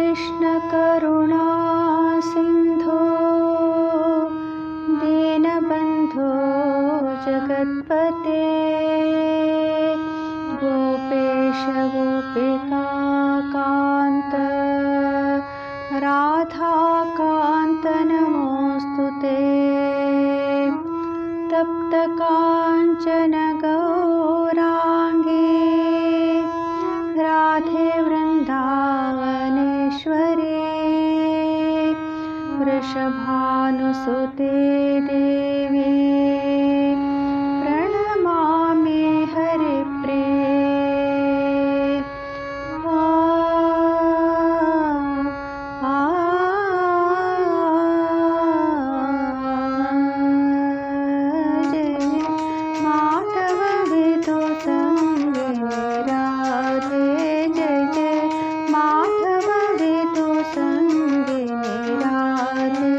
कृष्ण करुणा सिन्धो दीनबन्धो जगत्पते गोपेश गोपिकान्त राधाकान्त नमोऽस्तु ते। तप्तकाञ्चन गौराङ्गी राधे वृन्दावनेश्वरी वृषभानुसुते देवी प्रणमामि हरिप्रिये। माधव विदु संगिनी राधे जय जय माधव विदु संगिनी राधे।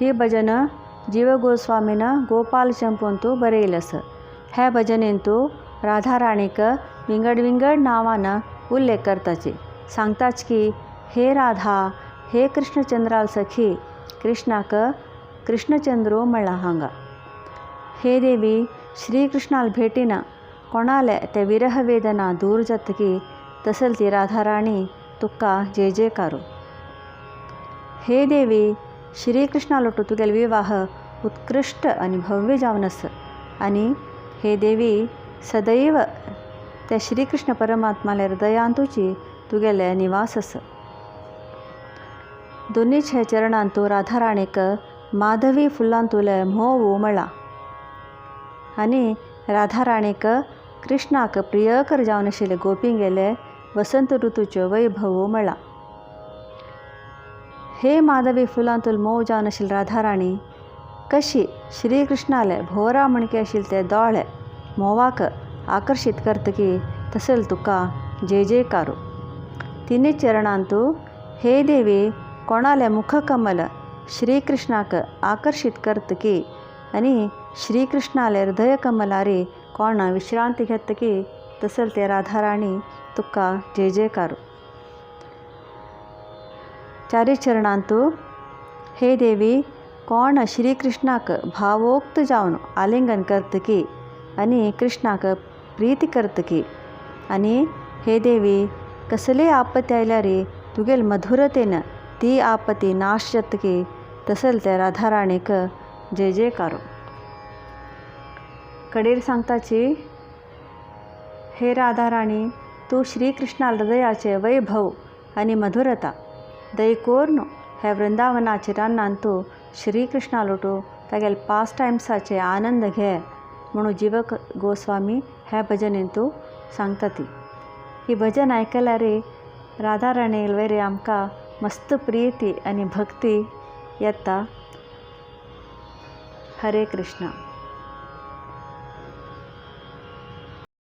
ही भजन जीव गोस्वामीन गोपाल चंपूंतु बरयलें आसा. ह्या भजनेंतु राधाराणीक विंगड विंगड नांवान उल्लेख करताची, सांगताच की हे राधा, हे कृष्णचंद्राल सखी, कृष्णाक कृष्णचंद्रो म्हळ्ळा हांगा. हे देवी, श्रीकृष्णाल भेटीन कोणाले ते विरह वेदना दूर जातकी तसल ती राधाराणी तुका जय जयकारो. हे देवी, श्रीकृष्णालोटू तुगेलो विवाह उत्कृश्ट आनी भव्य जावन आसा आनी हे देवी सदैव त्या श्रीकृष्ण परमात्माल्या हृदयांतूची तुगेले निवास आसा. दोनीच हे चरणांतू राधाराणीक माधवी फुलांतुले म्होंव म्हळां आनी राधाराणीक कृष्णाक प्रियकर जावन आशिल्ले गोपींगेले वसंत ऋतूच्यो वैभव म्हळां. हे माधवी फुलांतूल मोव जावन आशिल्ले राधाराणी कशी श्रीकृष्णाले भोवरा म्हणके आशिल्ले ते दोळे म्होंवाक आकर्शीत करतकी तसल तुका जय जयकारो. तिनी चरणांतू हे देवी कोणाले मुखकमल श्रीकृष्णाक आकर्शीत करतकी आनी श्रीकृष्णाले हृदय कमलारी कोण विश्रांती घेतकी तसल ते राधाराणी तुका जय जयकारो. चारी चरणांतू हे देवी कोण श्रीकृष्णाक भावोक्त जावन आलिंगन करतकी आनी कृष्णाक प्रीती करतकी आनी हे देवी कसली आपत्ती आयल्यार तुगेल मधुरतेन ती आपत्ती नाश जातकी तसल ते राधाराणीक जय जयकारो. कडेर सांगताची हे राधाराणी, तूं श्रीकृष्णा हृदयाचे वैभव आनी मधुरता दयकोर्न ह्या वृंदावनाचे रानांत तूं श्रीकृष्णा लोटू तागेले पास टायम्साचे आनंद घे म्हणून जीव गोस्वामी ह्या भजनेंत तूं सांगता. ती ही भजन आयकल्यार राधाराणी वयर आमकां मस्त प्रिती आनी भक्ती येता. हरे कृष्णा.